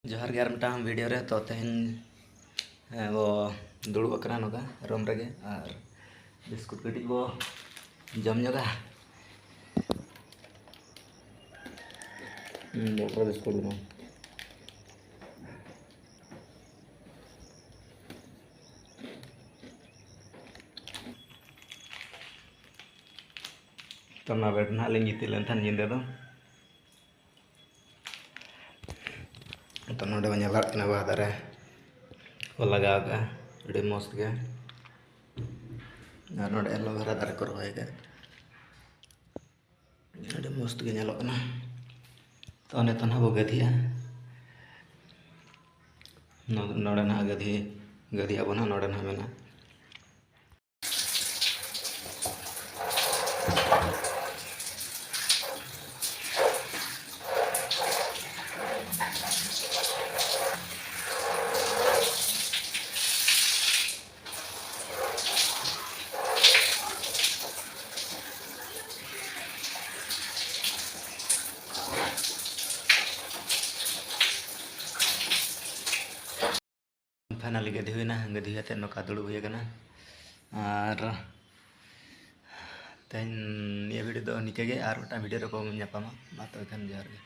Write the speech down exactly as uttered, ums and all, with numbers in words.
ᱡᱚᱦᱟᱨ ᱜᱮ ᱟᱨ ᱢᱤᱫᱴᱟᱝ ᱵᱷᱤᱰᱤᱭᱳ ᱨᱮ᱾ ᱛᱚ, ᱛᱮᱦᱮᱧ, ᱦᱮᱸ, ᱵᱚ ᱫᱩᱲᱩᱵ ᱟᱠᱟᱱᱟ ᱱᱚᱝᱠᱟ ᱨᱩᱢ ᱨᱮᱜᱮ ᱟᱨ ᱵᱤᱥᱠᱩᱴ ᱠᱟᱹᱴᱤᱡ ᱵᱚ ᱡᱚᱢ ᱧᱚᱜᱟ᱾ ᱦᱩᱸ, ᱡᱚᱢ ᱠᱚ ᱵᱤᱥᱠᱩᱴ ᱫᱚ᱾ ᱛᱚ, ᱚᱱᱟ ᱵᱮᱰ ᱱᱟᱦᱟᱜ ᱞᱤᱧ ᱜᱤᱛᱤᱡ ᱞᱮᱱ ᱛᱟᱦᱮᱱ ᱧᱤᱫᱟᱹ ᱫᱚ᱾ ᱛᱚ, ᱱᱚᱰᱮ ᱵᱚᱱ ᱧᱮᱞ ᱫᱟᱲᱮᱭᱟᱜ ᱠᱟᱱᱟ, ᱵᱟᱦᱟ ᱫᱟᱨᱮ ᱠᱚ ᱞᱟᱜᱟᱣ ᱠᱟᱜᱼᱟ, ᱟᱹᱰᱤ ᱢᱚᱡᱽ ᱜᱮ᱾ ᱟᱨ ᱱᱚᱰᱮ ᱮᱞᱳᱵᱷᱮᱨᱟ ᱫᱟᱨᱮ ᱠᱚ ᱨᱚᱦᱚᱭ ᱠᱟᱜᱼᱟ, ᱟᱹᱰᱤ ᱢᱚᱡᱽ ᱛᱮᱜᱮ ᱧᱮᱞᱚᱜ ᱠᱟᱱᱟ᱾ ᱛᱚ, ᱱᱤᱛᱚᱜ ᱱᱟᱦᱟᱜ ᱵᱚ ᱜᱟᱹᱫᱷᱤᱜᱼᱟ᱾ ᱱᱚ-, ᱱᱚᱰᱮ ᱱᱟᱦᱟᱜ ᱜᱟᱹᱫᱷᱤ, ᱜᱟᱹᱫᱷᱤ ᱟᱵᱚ ᱱᱟᱦᱟᱜ ᱱᱚᱰᱮ ᱱᱟᱦᱟᱜ ᱢᱮᱱᱟᱜᱼᱟ᱾ ᱯᱷᱟᱭᱱᱟᱞᱤ ᱜᱟᱹᱫᱷᱤ ᱦᱩᱭᱱᱟ, ᱜᱟᱹᱫᱷᱤ ᱠᱟᱛᱮᱫ ᱱᱚᱝᱠᱟ ᱫᱩᱲᱩᱵ ᱦᱩᱭ ᱟᱠᱟᱱᱟ᱾ ᱟᱨ ᱛᱮᱦᱮᱧ ᱱᱤᱭᱟᱹ ᱵᱷᱤᱰᱤᱭᱳ ᱫᱚ ᱱᱤᱝᱠᱟᱹ ᱜᱮ, ᱟᱨ ᱢᱤᱫᱴᱟᱝ ᱵᱷᱤᱰᱤᱭᱳ ᱨᱮᱵᱚᱱ ᱧᱟᱯᱟᱢᱟ᱾ ᱢᱟ ᱛᱚᱵᱮ ᱠᱷᱟᱱ ᱡᱚᱦᱟᱨ ᱜᱮ᱾